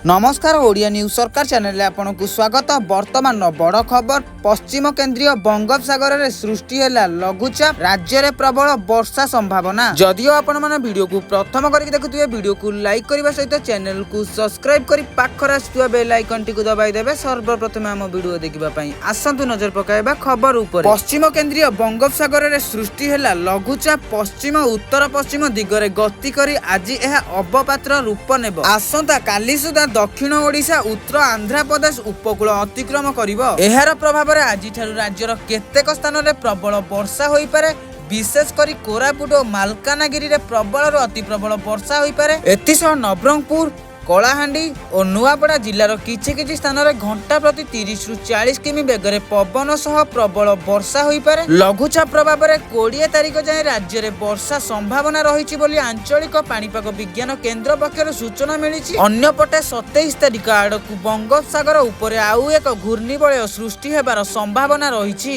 ନମସ୍କାର, ଓଡ଼ିଆ ନ୍ୟୁଜ୍ ସରକାର ଚ୍ୟାନେଲରେ ଆପଣଙ୍କୁ ସ୍ୱାଗତ। ବର୍ତ୍ତମାନର ବଡ଼ ଖବର, ପଶ୍ଚିମ କେନ୍ଦ୍ରୀୟ ବଙ୍ଗୋପସାଗରରେ ସୃଷ୍ଟି ହେଲା ଲଘୁଚାପ, ରାଜ୍ୟରେ ପ୍ରବଳ ବର୍ଷା ସମ୍ଭାବନା। ଯଦିଓ ଆପଣମାନେ ଭିଡ଼ିଓକୁ ପ୍ରଥମ କରିକି ଦେଖୁଥିବେ, ଭିଡ଼ିଓକୁ ଲାଇକ୍ କରିବା ସହିତ ଚ୍ୟାନେଲକୁ ସବସ୍କ୍ରାଇବ କରି ପାଖରେ ଆସୁଥିବା ବେଲ୍ ଆଇକନଟିକୁ ଦବାଇ ଦେବେ ସର୍ବପ୍ରଥମେ ଆମ ଭିଡ଼ିଓ ଦେଖିବା ପାଇଁ। ଆସନ୍ତୁ ନଜର ପକାଇବା ଖବର ଉପରେ। ପଶ୍ଚିମ କେନ୍ଦ୍ରୀୟ ବଙ୍ଗୋପସାଗରରେ ସୃଷ୍ଟି ହେଲା ଲଘୁଚାପ। ପଶ୍ଚିମ ଉତ୍ତର ପଶ୍ଚିମ ଦିଗରେ ଗତି କରି ଆଜି ଏହା ଅବପାତର ରୂପ ନେବ। ଆସନ୍ତା କାଲି ସୁଦ୍ଧା ଦକ୍ଷିଣ ଓଡ଼ିଶା, ଉତ୍ତର ଆନ୍ଧ୍ରପ୍ରଦେଶ ଉପକୂଳ ଅତିକ୍ରମ କରିବ। ଏହାର ପ୍ରଭାବରେ ଆଜିଠାରୁ ରାଜ୍ୟର କେତେକ ସ୍ଥାନରେ ପ୍ରବଳ ବର୍ଷା ହୋଇପାରେ। ବିଶେଷ କରି କୋରାପୁଟ ଓ ମାଲକାନଗିରିରେ ପ୍ରବଳରୁ ଅତି ପ୍ରବଳ ବର୍ଷା ହୋଇପାରେ। ଏଥିସହ ନବରଙ୍ଗପୁର, କଳାହାଣ୍ଡି ଓ ନୂଆପଡ଼ା ଜିଲ୍ଲାର କିଛି କିଛି ସ୍ଥାନରେ ଘଣ୍ଟା ପ୍ରତି 30ରୁ 40 କିମି ବେଗରେ ପବନ ସହ ପ୍ରବଳ ବର୍ଷା ହୋଇପାରେ। ଲଘୁଚାପ ପ୍ରଭାବରେ 20 ତାରିଖ ଯାଏଁ ରାଜ୍ୟରେ ବର୍ଷା ସମ୍ଭାବନା ରହିଛି ବୋଲି ଆଞ୍ଚଳିକ ପାଣିପାଗ ବିଜ୍ଞାନ କେନ୍ଦ୍ର ପକ୍ଷରୁ ସୂଚନା ମିଳିଛି। ଅନ୍ୟପଟେ 27 ତାରିଖ ଆଡ଼କୁ ବଙ୍ଗୋପସାଗର ଉପରେ ଆଉ ଏକ ଘୂର୍ଣ୍ଣିବଳୟ ସୃଷ୍ଟି ହେବାର ସମ୍ଭାବନା ରହିଛି।